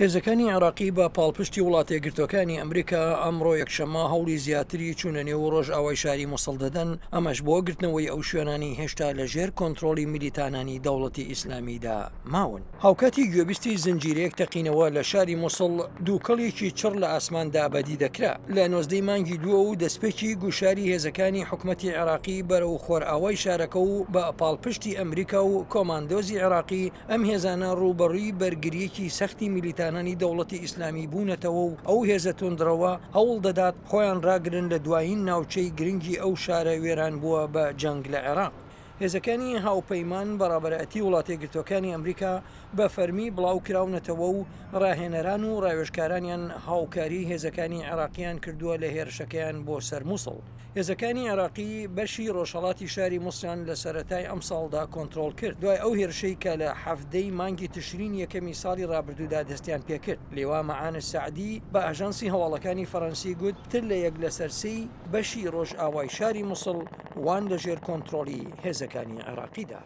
هێزەکانی عێراقی بە پاڵپشتی وڵاتەیەکگرتووەکانی ئەمریکا ئەمڕۆ یەکشەممە هەوڵی زیاتری چوونە نێو ڕۆژئاوای شاری موسڵ دەدەن، ئەمەش بۆ گرتنەوەی ئەو شوێنانەی هێشتا لە ژێر کۆنترۆڵی میلیتانانی دەوڵەتی ئیسلامیدا ماون. هاوکاتی گوێبیستی زنجیرەیەک تەقینەوە لە شاری موسڵ، دووکەڵێکی چڕ لە ئاسماندا بەدی دەکرا. لە نۆزدەی مانگی دووە و دەستپێکی گوشاری هێزەکانی حکومەتی عێراقی بەرەو خۆرئاوای شارەکە و بە پاڵپشتی ئەمریکا و کۆماندۆزی عێراقی، ئەم هێزانە ڕووبەڕووی بەرگرییەکی سەختی میلیتانانی دەوڵەتی ئیسلامی بوونەتەوە و ئەو هێزە توندڕەوە هەوڵ دەدات خۆیان ڕاگرن لە دوایین ناوچەی گرنگی ئەو شارە وێرانبووە بە جەنگ لە عێراق. هێزەکانی هاوپەیمان بە ڕابەرایەتی وڵاتەیەکگرتووەکانی ئەمریکا بە فەرمی بڵاو کراونەتەوە و ڕاهێنەران و ڕاوێژکارانیان هاوکاری هێزەکانی عێراقیان کردووە لە هێرشەکەیان بۆ سەر موسڵ. هێزەکانی عێراقی بەشی ڕۆژهەڵاتی شاری موسڵیان لە سەرەتای ئەمساڵدا کۆنترۆڵ کرد، دوای ئەو هێرشەی کە لە 17 ی مانگی تشرینی یەکەمی ساڵی ڕابردوودا دەستیان پێکرد. لیوا مەعان سەعدی بە ئاژانسی هەواڵەکانی فەرەنسی گوت، پتر لە یەک لەسەر سێی بەشی ڕۆژئاوای شاری موسڵ وان لەژێر کۆنترۆڵی هێزەکانی عێراقیدا.